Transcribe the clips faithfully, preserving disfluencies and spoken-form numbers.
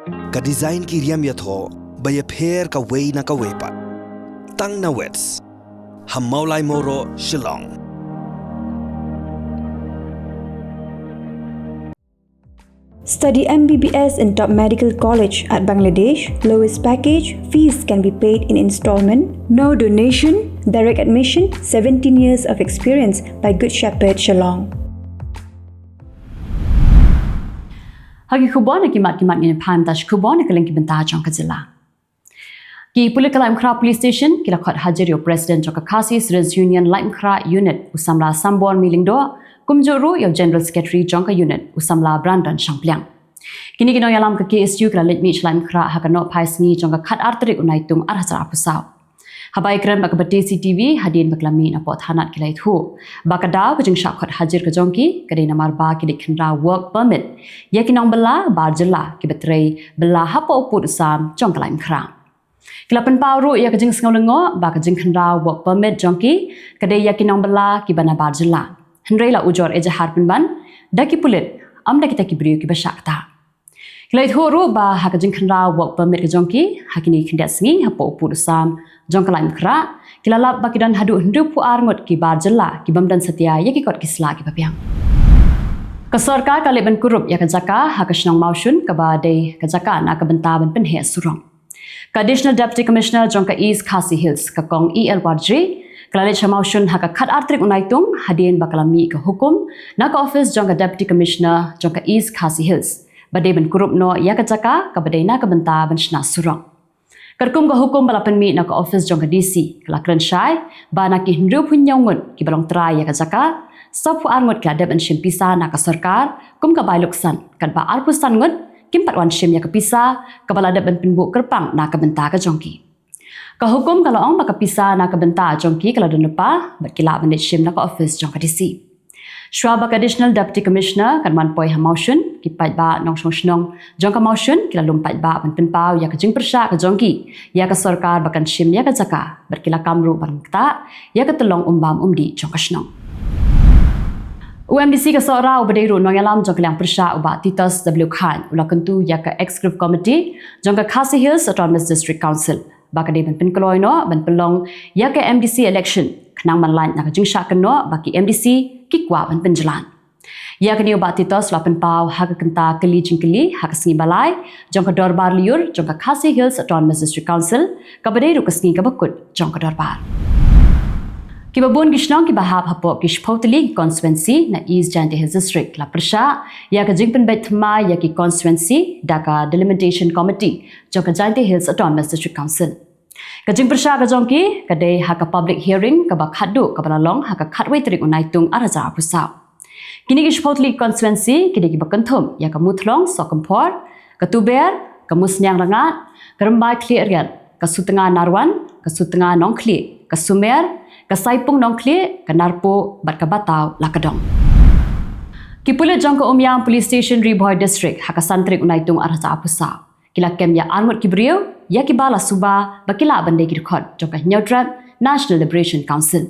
Ka design ki riam ïathoh ba ïapher kawei na kawei pat. Tang na Wits ha Mawlai Mawroh, Shillong. Study M B B S in top medical college at Bangladesh. Lowest package, fees can be paid in installment. No donation, direct admission, seventeen years of experience by Good Shepherd, Shillong. Ha ki khubor na ki mat ki mat ngin pan ta shi khubor na ka liang ki bynta jong ka jylla. Ki pulit ka Laitumkhrah Police Station ki la khot hajir ïa u President jong ka Khasi Students Union Laitumkhrah Unit, u samla Sambor Mylliangdoh, kumjuh ruh ïa u General Secretary jong ka unit, u samla Brandon Shangpliang. Kine ki nongïalam ka K S U ki la leit mih sha Laitumkhrah ha ka nohphai sngi jong ka khatar tarik u Naitung arhajar arphew saw. Haba ïakren bad kaba T C T V hadien ba ki la mih napoh thanat, ki la ïathuh ba ka daw ka jingshah khot hajir ka jong ki ka dei namar ba ki leit khynraw work permit ïa ki nongbylla bar jylla kiba trei bylla hapoh u pud u sam jong ka Laitumkhrah. Ki la pynpaw ruh ïa ka jingsngew lyngngoh ba ka jingkhynraw work permit jong ki ka dei ïa ki nongbylla kiba na bar jylla, hynrei la ujor ejahar pynban da ki pulit, ym da kita ki briew kiba shah ktah. Ki la ïathuh ruh ba ha ka jingkhynraw work permit ka jong ki ha kine ki khyndiat sngi hapoh u pud u sam jong ka Laitumkhrah, ki la lap ba ki don haduh hynriewphew ar ngut ki bar jylla ki bym don satia ïa ki kot ki sla kiba biang. Ka sorkar ka leit ban kurup ïa ka jaka ha ka shnong Mawshun kaba dei ka jaka na ka bynta ban pynheh surok. Ka Additional Deputy Commissioner jong ka East Khasi Hills, ka Kong E L Warjri, ka la leit sha Mawshun ha ka khatar tarik u Naitung hadien ba ka la mih ka hukum na ka office jong ka Deputy Commissioner jong ka East Khasi Hills ba dei ban kurup noh ïa ka jaka kaba dei na ka bynta ban shna surok. Katkum ka hukum ba la pynmih na ka office jong ka D C, ka la kren shai ba na ki hynriewphew hynñiew ngut kiba long trai ïa ka jaka, sawphew ar ngut ki la dep ban shim pisa na ka sorkar kum ka bai luksan, katba arphew san ngut kim pat wan shim ïa ka pisa kaba la dep ban pynbuh kyrpang na ka bynta ka jong ki. Ka hukum ka la ong ba ka pisa na ka bynta jong ki ka la don lypa bad ki lah ban leit shim na ka office jong ka D C. Shuwa ba ka Additional Deputy Commissioner kan wan poi ha Mawshun, ki paidbah nongshong shnong jong ka Mawshun ki la lum paidbah ban pynpaw ïa ka jingpyrshah ka jong ki ïa ka sorkar ba kan shim ïa ka jaka bad ki la kam ruh ban ktah ïa ka tyllong umbam umdih jong ka shnong. U M D C ka Sohra uba dei ruh nongïalam jong ka liang pyrshah, u Bah Titos W Khain, u la kyntu ïa ka Executive Committee jong ka Khasi Hills Autonomous District Council ba ka dei ban pynkloi noh ban pynlong ïa ka M D C election khnang ban lait na ka jingshah kynnoh ba ki M D C ki kwah ban pynjlan. Ïa kane u Bah Titos u la pynpaw ha ka kynta kylli jingkylli ha ka sngi ba lai jong ka Dorbar Lyiur jong ka Khasi Hills Autonomous District Council, kaba dei ruh ka sngi kaba kut jong ka dorbar. Kiba bun ki shnong kiba hap hapoh ki shiphew tylli ki constituency na East Jaintia Hills District la pyrshah ïa ka jingpynbeit thymmai ïa ki constituency da ka Delimitation Committee jong ka Jaintia Hills Autonomous District Council. Ka jingpyrshah ka jong ki ka dei ha ka public hearing kaba khatduh kaba la long ha ka khatwei tarik u Naitung arhajar arphew saw. Kine ki shiphew tylli ki constituency ki dei kiba kynthup ïa ka Muthlong Sohkymphor, ka Tuber, ka Musniang Rangad, ka Rymbai Khliehriat, ka Sutnga Narwan, ka Sutnga Nongkhlieh, ka Sumer, ka Saipung Nongkhlieh, ka Narpuh bad ka Bataw Lakadong. Ki pulit jong ka Umiam Police Station, Ri Bhoi District, ha ka san tarik u Naitung arhajar arphew saw, ki la kem ïa arngut ki briew ïa kiba la suba ba ki lah ban dei ki dkhot jong ka Hynñiewtrep National Liberation Council.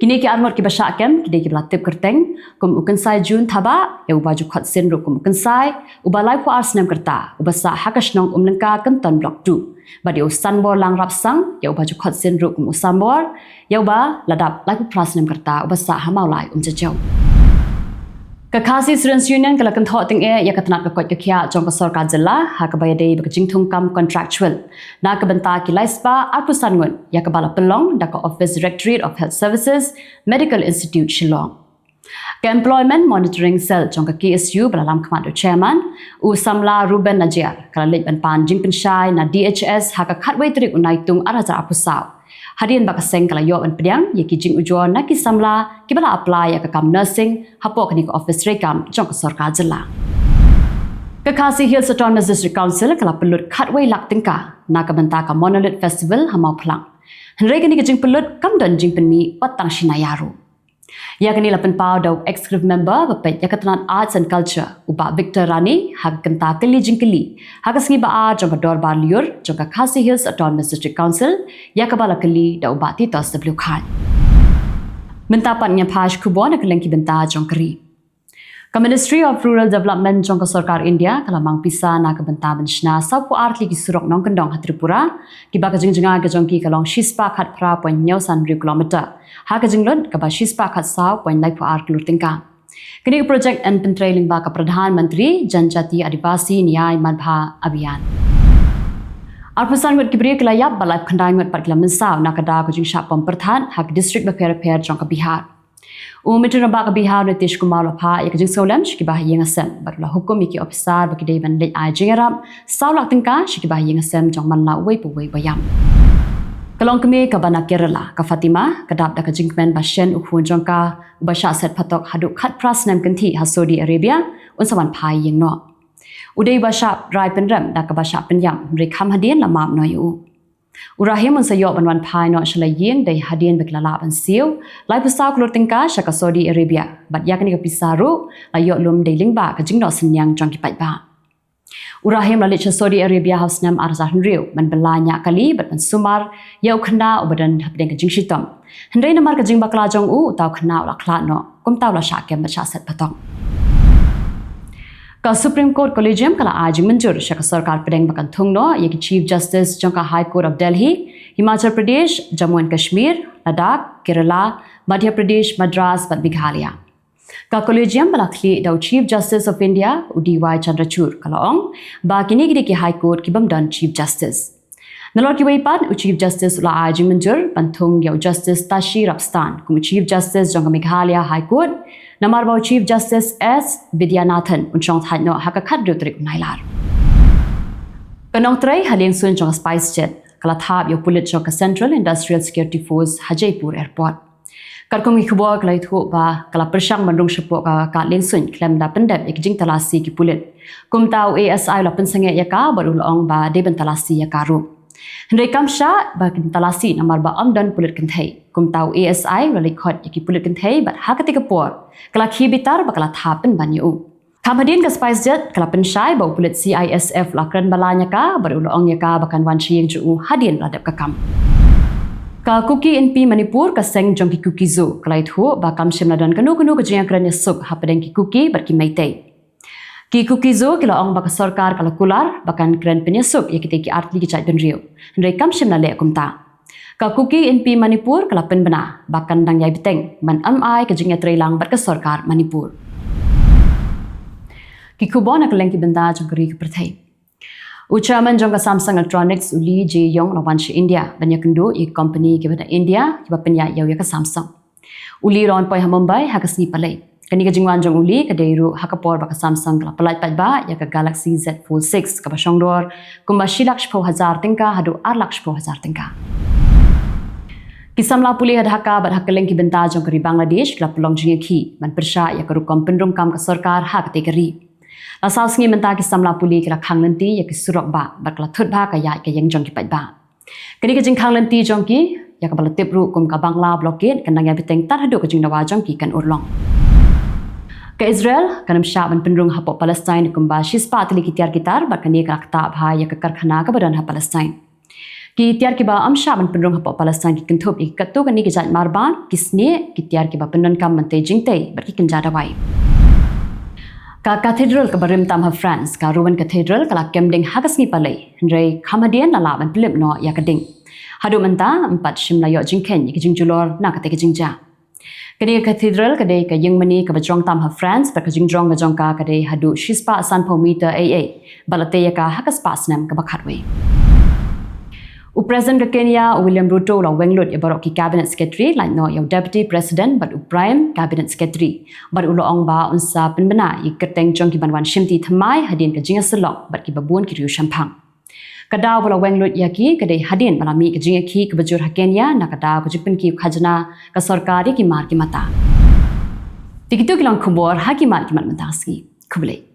Kine ki arngut kiba shah kem ki dei kiba la tip kyrteng kum u Kynsai June Thabah, ïa uba ju khot sien ruh kum u Kynsai, uba laiphew ar snem ka rta, uba sah ha ka shnong Umlyngka Kynton Block two, bad ïa u Sanbor Langrap Sang, ïa uba ju khot sien ruh kum u Sanbor, ïa uba la dap laiphew phra snem ka rta, uba sah ha Mawlai Umjajew. Ka Khasi Students Union ka la kynthoh tyngeh ïa ka tnat ka koit ka khiah jong ka sorkar jylla ha kaba ïadei bad ka jingthung kam contractual na ka bynta ki laispah arphew san ngut, ïa kaba la pynlong da ka Office Directorate of Health Services, Medical Institute Shillong. Ka Employment Monitoring Cell jong ka K S U ba la lam khmat da u Chairman, u samla Reuben Najiar, ka la leit ban pan jingpynshai na D H S ha ka khatwei tarik u Naitung arhajar arphew saw, hadien ba ka seng ka la ïoh ban pdiang ïa ki jingujor na ki samla kiba la apply ïa ka kam nursing hapoh kane ka office treikam jong ka sorkar jylla. Ka Khasi Hills Autonomous District Council ka la pynlut khatwei lak tyngka na ka bynta ka Monolith Festival ha Mawphlang. Hynrei kane ka jingpynlut kam don jingpynmih wat tang shi naiar ruh. Ïa kane la pynpaw da u Executive Member ba peit ïa ka tnat Arts and Culture, u Bah Victor Rani, ha ka kynta kylli jingkylli ha ka sngi ba ar jong ka Dorbar Lyiur jong ka Khasi Hills Autonomous District Council, ïa kaba la kylli da u Bah Titos W Khain. Mynta pat ngin phai sha khubor na ka liang ki bynta jong ka ri. Ka Ministry of Rural Development jong ka Sorkar India ka la mang pisa na ka bynta ban shna sawphew ar tylli ki surok nongkyndong ha Tripura, kiba ka jingjngai ka jong ki ka long shispah khatphra point hynñiew san hynriew kilometer, ha ka jinglut kaba shispah khatsaw point laiphew ar klur tyngka. Kane ka projek yn pyntrei lyngba ka Pradhan Mantri Janjati Adivasi Nyay Manbha Abhiyan. Arphew san ngut ki briew ki la ïap bad laiphew khyndai ngut pat ki la mynsaw na ka daw ka jingshah pom pyrthat ha ki district bapher bapher jong ka Bihar. U Myntri Rangbah ka Bihar Nitish Kumar u la phah ïa ka jingsngewlem sha kiba ha ïing ha sem bad u la hukum ïa ki ophisar ba ki dei ban leit ai jingïarap saw lak tyngka sha kiba ha ïing ha sem jong man la uwei pa uwei ba ïap. Ka longkmie kaba na Kerala ka Fatima ka dap da ka jingkmen ba shen u khun jong ka uba shah set phatok haduh khatphra snem kynthih ha Saudi Arabia un sa wan phai ïing noh. U dei uba shah rai pynrem da kaba shah pynïap, hynrei kham hadien la map noh ïa u. U Rahim un sa ïoh ban wan phai noh sha la ïing dei hadien ba ki la lah ban siew laiphew saw klur tyngka sha ka Saudi Arabia, bad ïa kane ka pisa ruh la ïoh lum dei lyngba ka jingnoh synñiang jong ki paidbah. U Rahim la leit sha Saudi Arabia ha u snem ar hajar hynriew ban bylla ñiah kali bad ban sumar ïa u khynnah uba don hapdeng ka jingshitom. Hynrei namar ka jingbakla jong u, uta u khynnah u la khlad noh, kumta u la shah kem bad shah set phatok. Ka Supreme Court Collegium ka la ai jingmynjur sha ka sorkar pdeng ba kan thung noh ïa ki Chief Justice jong ka High Court of Delhi, Himachal Pradesh, Jammu and Kashmir, Ladakh, Kerala, Madhya Pradesh, Madras bad Meghalaya. Ka Collegium ba la khlieh da u Chief Justice of India, u D Y Chandrachud, ka la ong ba kine ki dei ki High Court ki bym don Chief Justice. Nalor kiwei pat, u Chief Justice u la ai jingmynjur ban thung ïa u Justice Tashi Rapstan kum u Chief Justice jong ka Meghalaya High Court, namar ba u Chief Justice S Vidyanathan un shong thait noh ha ka khathynriew tarik u Nailar. Ka nongtrei ha liengsuiñ jong ka SpiceJet ka la thap ïa u pulit jong ka Central Industrial Security Force ha Jaipur Airport. Katkum ki khubor ka la ïathuh ba ka la pyrshang ban rung shapoh ka kad liengsuiñ khlem da pyndep ïa ki jingtalasi ki pulit. Kumta u A S I u la pynsangeh ïa ka bad u la ong ba dei ban talasi ïa ka ruh. Hynrei kam shah ba kin talasi namar ba ym don pulit kynthei. Kumta u A S I u la leit khot ïa ki pulit kynthei bad ha katei ka por ka la khie bitar ba ka la thap pynban ïa u. Kham hadien ka SpiceJet ka la pynshai ba u pulit C I S F u la kren balañ ïa ka bad u la ong ïa ka ba kan wan sha ïing jong u hadien ba la dep ka kam. Ka Kuki Inpi Manipur, ka seng jong ki Kuki-Zo, ka la ïathuh ba kam shym la don kano kano ka jingïakren ïasuk hapdeng ki Kuki bad ki Meitei. Ki Kuki-Zo ki la ong ba ka sorkar ka la kular ba kan kren pynïasuk ïa kitei ki ar tylli ki jaitbynriew, hynrei kam shym la leh kumta. Ka Kuki Inpi Manipur ka la pynbna ba kan dang ïai bteng ban ym ai ka jingïatreilang bad ka sorkar Manipur. Ki khubor na kylleng ki bynta jong ka ri ka pyrthei. U chairman jong ka Samsung Electronics, u Lee Jae-yong, u la wan sha India ban ïakynduh ïa ki company kiba na India kiba pynïaid ïew ïa ka Samsung. U Lee u la wan poi ha Mumbai ha ka sngi Palei. Kane ka jingwan jong u Lee ka dei ruh ha ka por ba ka Samsung ka la pyllait paidbah ïa ka Galaxy Z Fold six kaba shongdor kumba shi lak shiphew hajar tyngka haduh ar lak shiphew hajar tyngka. Ki samla pule ha Dhaka bad ha kylleng ki bynta jong ka ri Bangladesh ki la pynlong jingïakhih ban pyrshah ïa ka rukom pynrung kam ka sorkar ha katei ka ri. La saw sngi mynta ki samla pule ki la khang lynti ïa ki surok bah bad ka la thut bha ka ïaid ka ïeng jong ki paidbah. Kane ka jingkhang lynti jong ki, ïa kaba la tip ruh kum ka Bangla Blockade, kan dang ïai bteng tad haduh ka jingdawa jong ki kan urlong. Ka Israel kan ym shah ban pynrung hapoh Palestine kumba shispah tylli ki tiar ki tar bad kane ka la ktah bha ïa ka karkhana kaba don ha Palestine. Ki tiar kiba ym shah ban pynrung hapoh Palestine ki kynthup ïa ki katto katne ki jait marbad, ki snieh, ki tiar kiba pyndonkam ban tei jingtei bad ki kynja dawai. Ka cathedral kaba rim tam ha France, ka Rouen Cathedral, ka la kem ding ha ka sngi Palei, hynrei kham hadien la lah ban pynlip noh ïa ka ding. Haduh mynta ym pat shym la ïoh jingkheiñ ïa ki jingjulor na katei ka jingjia. Kane ka cathedral ka dei ka ïingmane kaba jrong tam ha France bad ka jingjrong ka jong ka ka dei haduh shispah sanphew meter eiei bad la tei ïa ka ha ka spah snem kaba khatwei. U President ka Kenya, u William Ruto, u la weng lut ïa baroh ki Cabinet Secretary, lait noh ïa u Deputy President bad u Prime Cabinet Secretary, bad u la ong ba un sa pynbna ïa ki kyrteng jong ki ban wan shimti thymmai hadien ka jingïasyllok bad kiba bun ki riew shemphang. Ka daw ba la weng lut ïa ki ka dei hadien ba la mih ka jingïakhih kaba jur ha Kenya na ka daw ka jingpynkiew khajna ka sorkar ïa ki mar ki mata. Te kito ki long khubor ha ki mat ki mat mynta ka sngi. Khublei.